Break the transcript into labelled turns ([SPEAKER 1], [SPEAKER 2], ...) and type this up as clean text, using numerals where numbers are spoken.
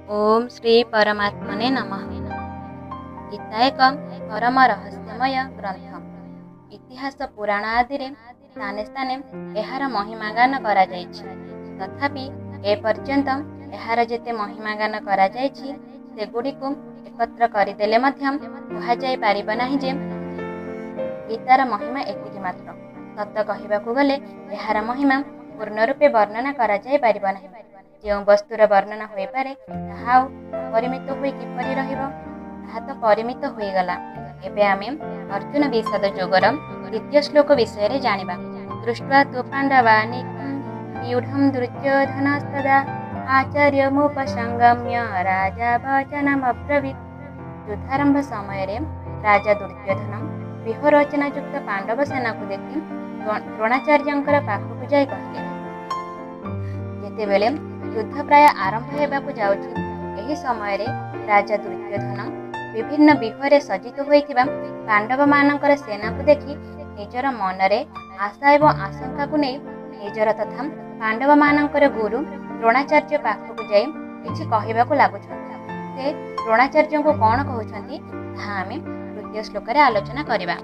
[SPEAKER 1] ଓମ୍ ଶ୍ରୀ ପରମାତ୍ମନେ ନମଃ। ଗୀତା ଏକ ପରମ ରହସ୍ୟମୟ ଗ୍ରନ୍ଥ। ଇତିହାସ ପୁରାଣ ଆଦିରେ ସ୍ଥାନେ ସ୍ଥାନେ ଏହାର ମହିମା ଗାନ କରାଯାଇଛି। ତଥାପି ଏପର୍ଯ୍ୟନ୍ତ ଏହାର ଯେତେ ମହିମା ଗାନ କରାଯାଇଛି, ସେଗୁଡ଼ିକୁ ଏକତ୍ର କରିଦେଲେ ମଧ୍ୟ କୁହାଯାଇ ପାରିବ ନାହିଁ ଯେ ଗୀତାର ମହିମା ଏତିକି ମାତ୍ର। ସତ କହିବାକୁ ଗଲେ ଏହାର ମହିମା ପୂର୍ଣ୍ଣ ରୂପେ ବର୍ଣ୍ଣନା କରାଯାଇ ପାରିବ ନାହିଁ। ଯେଉଁ ବସ୍ତୁର ବର୍ଣ୍ଣନା ହୋଇପାରେ, ତାହା ଆଉ ଅପରିମିତ ହୋଇ କିପରି ରହିବ? ତାହା ତ ପରିମିତ ହୋଇଗଲା। ଏବେ ଆମେ ଅର୍ଜୁନ ବିଷାଦ ଯୋଗର ଦ୍ୱିତୀୟ ଶ୍ଲୋକ ବିଷୟରେ ଜାଣିବା। ଦୃଷ୍ଟ୍ୱା ତୁ ପାଣ୍ଡବାନିକಂ ବ୍ୟୁଢ଼ಂ ଦୁର୍ଯ୍ୟୋଧନସ୍ତଦା ଆଚାର୍ଯ୍ୟମୁପସଙ୍ଗମ୍ୟ ରାଜା ବଚନମବ୍ରବୀତ୍। ଯୁଦ୍ଧାରମ୍ଭ ସମୟରେ ରାଜା ଦୁର୍ଯ୍ୟୋଧନ ବ୍ୟୂହ ରଚନାଯୁକ୍ତ ପାଣ୍ଡବ ସେନାକୁ ଦେଖି ଦ୍ରୋଣାଚାର୍ଯ୍ୟଙ୍କର ପାଖକୁ ଯାଇ କହିଲେ, ଯେତେବେଳେ ଯୁଦ୍ଧ ପ୍ରାୟ ଆରମ୍ଭ ହେବାକୁ ଯାଉଛି, ଏହି ସମୟରେ ରାଜା ଦୁର୍ଯ୍ୟୋଧନ ବିଭିନ୍ନ ବ୍ୟୂହରେ ସଜ୍ଜିତ ହୋଇଥିବା ପାଣ୍ଡବମାନଙ୍କର ସେନାକୁ ଦେଖି ନିଜର ମନରେ ଆଶା ଏବଂ ଆଶଙ୍କାକୁ ନେଇ ନିଜର ତଥା ପାଣ୍ଡବମାନଙ୍କର ଗୁରୁ ଦ୍ରୋଣାଚାର୍ଯ୍ୟ ପାଖକୁ ଯାଇ କିଛି କହିବାକୁ ଲାଗୁଛନ୍ତି। ସେ ଦ୍ରୋଣାଚାର୍ଯ୍ୟଙ୍କୁ କ'ଣ କହୁଛନ୍ତି, ତାହା ଆମେ ତୃତୀୟ ଶ୍ଲୋକରେ ଆଲୋଚନା କରିବା।